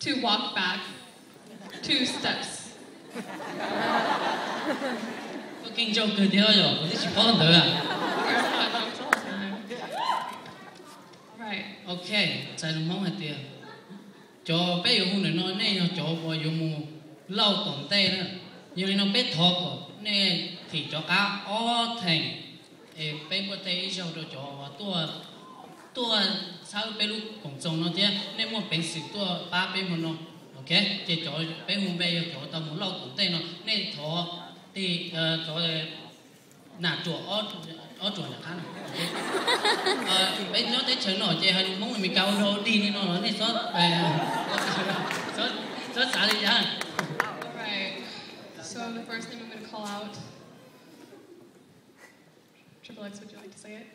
to walk back two steps. Koj keej ntsaug kawg thiab yog kuv twb tsis paub ntawd. Right. Ok, txhais lus Hmoob hais tias cov peb yuav hu ntawm no nej yog cov uas yuav mus lauj tom ntej na. Yog li no peb thov kom nej thim cov qab ob theem es peb muaj tej ib zaug rau cov uas tuaj txhawb peb lub koom txoos no thiab nej muaj peev xwm tuaj pab peb hmo no. Ok, ces cov peb hu npe yog cov tau mus lauj tom ntej no, nej thov tig, thov nam ruam ob ruam nram qab no. Peb nyob teb chaws no ces hais lus Hmoob Amelikas ua rau dig li no los nej txhob, txhob xav li cas. Right. So the first name I'm gonna call out. Triple X, would you like to say it?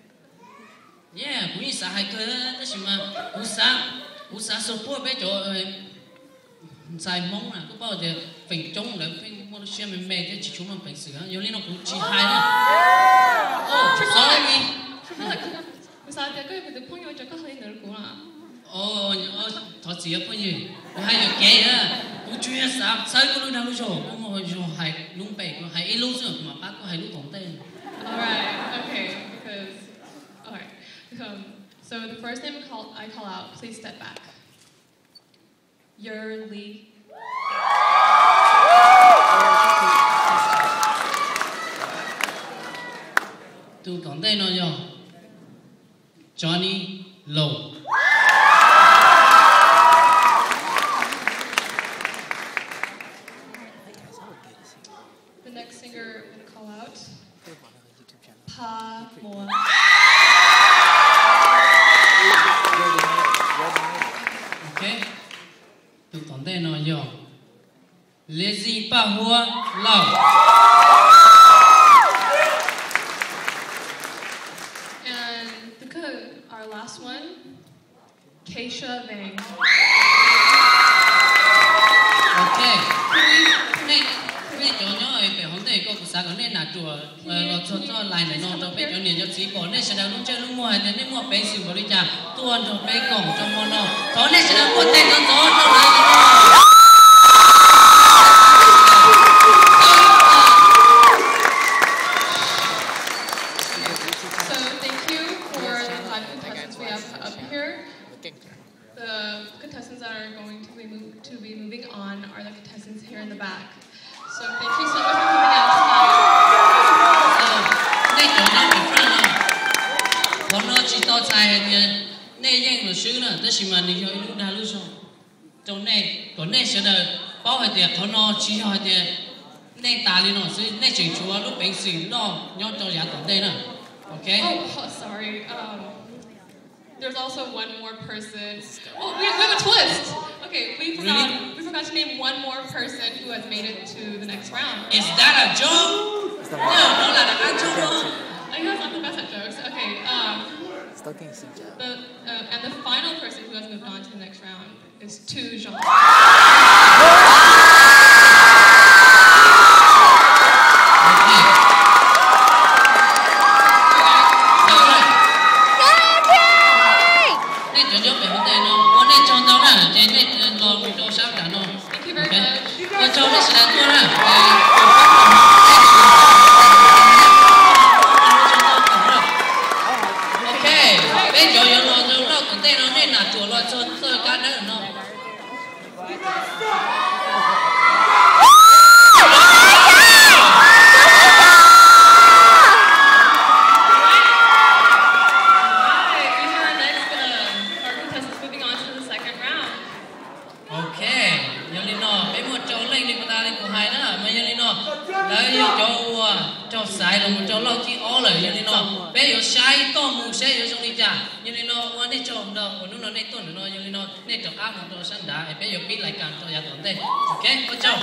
Yeah, kuv yeej xav hais kawg tab sis mas kuv xav, kuv xav support peb cov ntxhais Hmoob na, koj paub tias feem coob lawv pheej muaj lub siab me me thiab tsis tshua muaj peev xwm, yog li no kuv tsis hais na. Triple X, kuv xav tias koj yog kuv tus phooj ywg, koj hais li ntawd rau kuv na. Thov txim phooj ywg, kuv hais yuam kev na, kuv tsuas yog xav txhawb koj lub dag lub zog, koj muaj zog hais lub npe, kuv hais ib lub xwb kuv mam pab koj hais lub tom ntej. All right, okay, because, all right. Um, so the first name I call, I call out, please step back. Yur Lee. Tus tom ntej no yog Johnny Low. The next singer I'm gonna call out, Pha Muas. Ok, tus tom ntej no yog Lazy Paj Huab Lauj. And the, our last one, Keisha Vang. Ok, nej cov nyob pem hauv ntej ko kuv xav kom nej nam ruam los txog txoj lais ntawm no rau peb cov niam cov txiv pom nej sawv daws lub ntsej lub muag hais tias nej muaj peev xwm npaum li cas tuaj nrog peb koom rau hmo no. Thov nej sawv daws muaj tej ntxov ntxov rau lawv. So thank you for the five contestants we have up here. The contestants that are going to be move, to be moving on are the contestants here in the back. So thank you so much for coming out tonight. Nej cov nyob pem front no, qhov no tsis tau txhais hais tias nej yeej los swb na, tab sis mas nws yog ib lub dag lub zog rau nej, kom nej sawv daws paub hais tias qhov no tsis yog hais tias nej tas li no xwb, nej tseem tshuav lub peev xwm loj nyob rau yav tom ntej na. Ok. Oh, sorry. Um, There's also one more person. Oh, we, we have a twist. Okay, we forgot, we forgot to name one more person who has made it to the next round. Is that a joke? No, no, no, no, no. I guess I'm the best at jokes. Okay, um, the, uh, and the final person who has moved on to the next round is Two Jean. Nej cov nyob pem hauv ntej no ua nej tsaug ntau na, ces nej los mus rau sab nram no. Ua tsaug nej sawv daws tuaj na. Ok, peb cov yuav los rau laj tom ntej no nej nam ruam los txog txoj kab dawb no. Ok, yog li no peb muaj rau leej li puas tas li kuv hais na, mas yog li no lawv yog cov uas raug xaiv los mus rau laj thib ob lawm, yog li no peb yuav saib toj mus saib yuav zoo li cas. Yog li no ua nej tsaug ntau uas hnub no nej tuaj ntawm no, yog li no nej rov qab mus rau sab nrad es peb yuav pib lais kas rau yav tom ntej. Ok, ua tsaug.